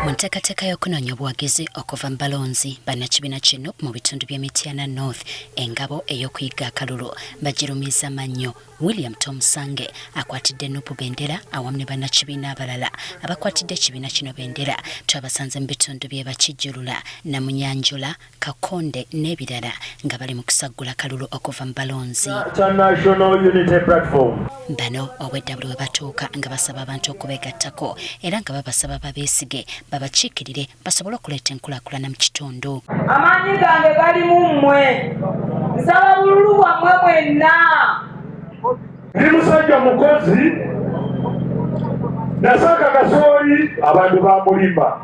Mu nteekateeka y'okunoonya obuwagizi okuva mu balonzi bannakibiina ki NUP mu bitundu by'e Mityana North, engabo ey'okuyigga akalulu bagirumiza mannyo. William Tomusange akwatidde NUP bendera awamu ne bannakibiina abalala abakwatidde ekibiina kino bendera twabasanze mu bitundu by'e Bakijjulula, Namunyanjula, Kakonde n'ebirala nga bali mu kusaggula kalulu okuva mu balonzi. Kya National Unity Platform. Bano obwedda buli we batuuka nga basaba abantu okubeegattako era nga babasaba babeesige babakiikirire basobole okuleeta enkulaakulana mu kitundu. Amaanyi gange gali mu mmwe, nsaba bululu bwammwe mwenna. Ndi musajja mukozi, nasaka kasooli abantu bamulima.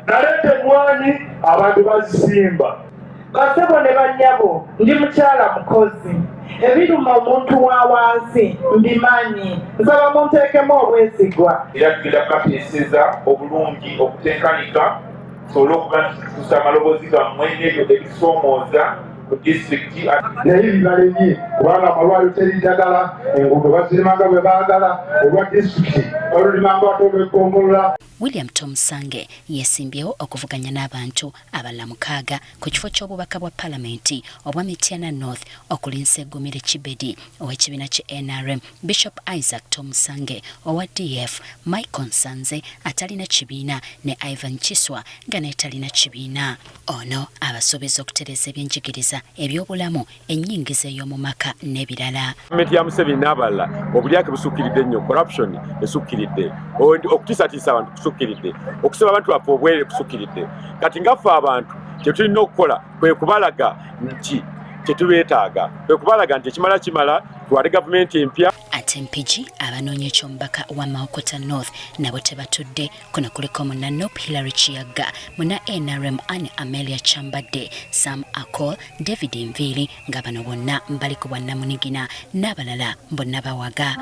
Naleeta emmwanyi abantu bazisimba. Bassebo ne bannyabo, ndi mukyala mukozi. Ebiruma omuntu wa wansi mbimanyi. Nsaba munteekemu obwesigwa. Era tugenda kukateeseza obulungi okutenkanika tusobole okuba nti tutuusa amaloboozi gammwe n'ebyo ebisoomooza ku disitulikiti. Naye bibalemye kubanga amalwaliro teri ddagala, enguudo bazirima nga bwe baagala, olwa disitulikiti balulima nga ate olw'eggombolola. William Tomusange yeesimbyewo okuvuganya n'abantu abalala mukaaga ku kifo ky'obubaka bwa palamenti obwa Mityana North okuli Nsegumire Kibedi ow'ekibiina ki nrm, Bishop Isaac Tomusange owa DF, Michael Nsanze atalina kibiina ne Ivan Kiswa nga naye talina kibiina. Ono abasuubiza okutereeza ebyenjigiriza, ebyobulamu, ennyingiza ey'omu maka n'ebirala. Gavumenti ya Museveni n'abalala obulyake busukkiridde nnyo, corruption esukkiridde, okutiisatiisa abantu kusukkiridde, okusiba abantu baffe obwerere kusukkiridde. Kati nga ffe abantu kye tulina okukola kwe kubalaga nti tetubeetaaga, kwe kubalaga nti ekimala kimala, twale gavumenti empya. Ate Mpigi abanoonya eky'omubaka wa Mawokota North nabo tebatudde. Kuno kuliko munna NUP Hillary Kiyagga, munna NRM Anne Amelia Kyambadde, Sam Akol, David Nviiri nga bano bonna bali ku bwannamunigina n'abalala bonna bawaga.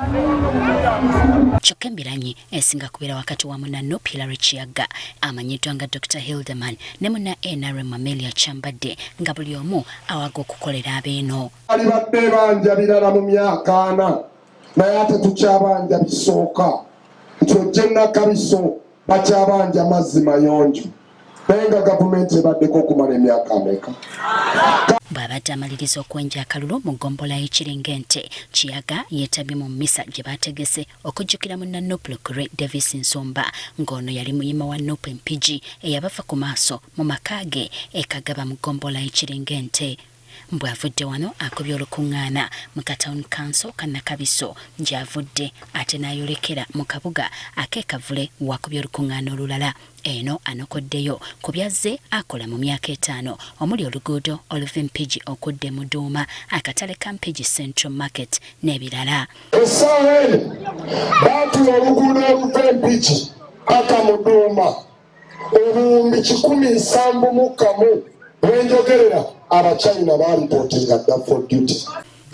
Kyokka embiranyi esinga kubeera wakati wa munna NUP Hillary Kiyagga amanyiddwa nga Dokita Hilderman ne munna NRM Amelia Kyambadde nga buli omu awaga okukolera abeeno. Balibadde banja birala mu myaka ana naye ate tukyabanja bisooka nti ojje Nakabiso bakyabanja mazzi mayonjo naye nga gavumenti ebaddeko okumala emyaka ameka. Bw'abadde amaliriza okuwenja akalulu mu ggombolola y'e Kiringente, Kiyaga yeetabye mu mmisa gye baategese okujjukira munna Nup Lukure Davis Nsumba ng'ono yali muyima wa Nup e Mpigi eyabava ku maaso mu maka ge e Kagaba mu ggombolola y'e Kiringente. Mbu avudde wano akubye olukungaana mu ka Town Council ka Nakabiso gy'avudde ate n'ayolekera mu kabuga ak'e Kavule w'akubye olukungaana olulala. Eno anokoddeyo ku by'azze akola mu myaka etaano omuli oluguudo oluva e Mpigi okudda e Muduuma, akatale ka Mpigi Central Market n'ebirala. Essaawa eno baatula oluguudo oluva e Mpigi paka Muduuma 1701 wenjogerera Abachina baalipootinga dda for duty.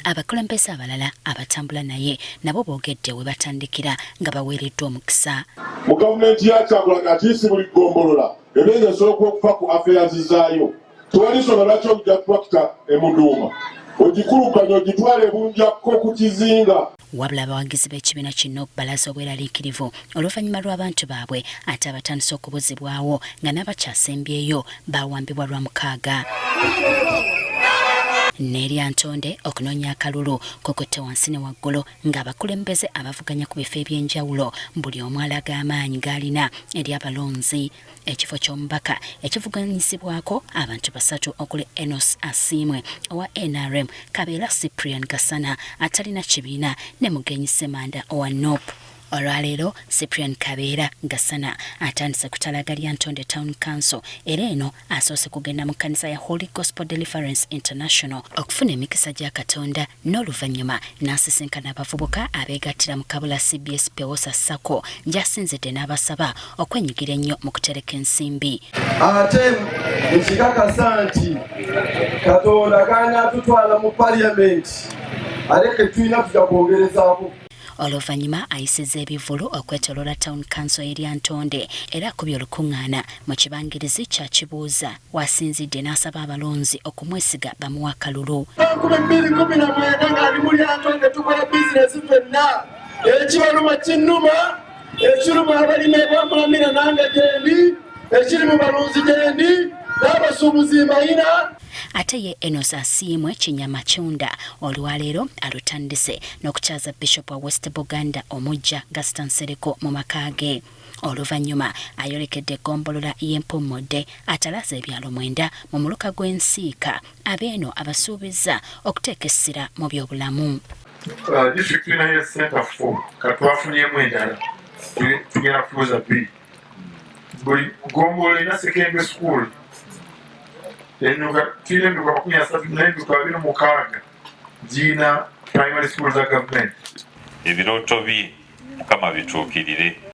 Abakulembeze abalala abatambula naye nabo boogedde we batandikira nga baweereddwa omukisa. Mu gavumenti ya Kyagulanyi atiisi buli ggombolola ebeera esobola okufa ku affairs zaayo. Tewali nsonga lwaki ojja tractor e Muduuma ogikuluganya ogitwala e Bunjakko ku kizinga. Wabula abawagizi b'ekibiina kino balaze obweraliikirivu oluvannyuma lw'abantu baabwe ate abatandise okubuzibwawo nga n'abakyasembyeyo baawambibwa Lwamukaaga. N'e Lyantonde okunoonya akalulu kukutte wansi ne waggulu ng'abakulembeze abavuganya ku bifo eby'enjawulo buli omu alaga amaanyi g'alina eri abalonzi. Ekifo ky'omubaka ekivuganyizibwako abantu basatu okuli Enos Asiimwe owa nrm, Kabeera Cyprian Gasana atalina kibiina ne Mugenyi Ssemanda owa nup. Olwaleero Cyprian Kabeera Gasana atandise kutalaaga Lyantonde Town Council era eno asoose kugenda mu kkanisa ya Holy Gospel Deliverance International okufuna emikisa gya Katonda n'oluvannyuma n'asisinkana abavubuka abeegattira mu Kabula cbs Pewosa Sacco gy'asinzidde n'abasaba okwenyigira ennyo mu kutereka ensimbi. Ate nkikakasa nti Katonda kanaatutwala mu Parliament ate ketulina tuja kwongerezaako. Oluvannyuma ayisizza ebivvulu okwetoloola Town Council y'e Lyantonde era akubye olukungaana mu kibangirizi kya Kibuuza w'asinzidde n'asaba abalonzi okumwesiga bamuwe akalulu. 2019 nga ndi mu Lyantonde tukola bizinesi ffenna, ekibaluma kinnuma, ekiruma abalimi ebwamamira nange gyendi. Ekiri mu balunzi gyendi n'abasuubuzi mbayina. Ate ye Enos Asiimwe Kinyama Kyunda olwaleero alutandise n'okukyaza Bishop wa West Buganda omuggya Gaston Nsereko mu maka ge. Oluvannyuma ayolekedde eggombolola y'Empummudde atalaaze ebyalo mwenda mu muluka gw'Ensiika abeeno abasuubizza okuteeka essira mu byobulamu. Disitulikiti tulina health center 4, kati twafunyemu endala, tugenda kutuuza 2. Buli ggombolola erina secondary school. Emiruka tulina emiruka 30 n'emiruka 26 girina primary school za gavumenti. Ebirooto bye Mukama bituukirire.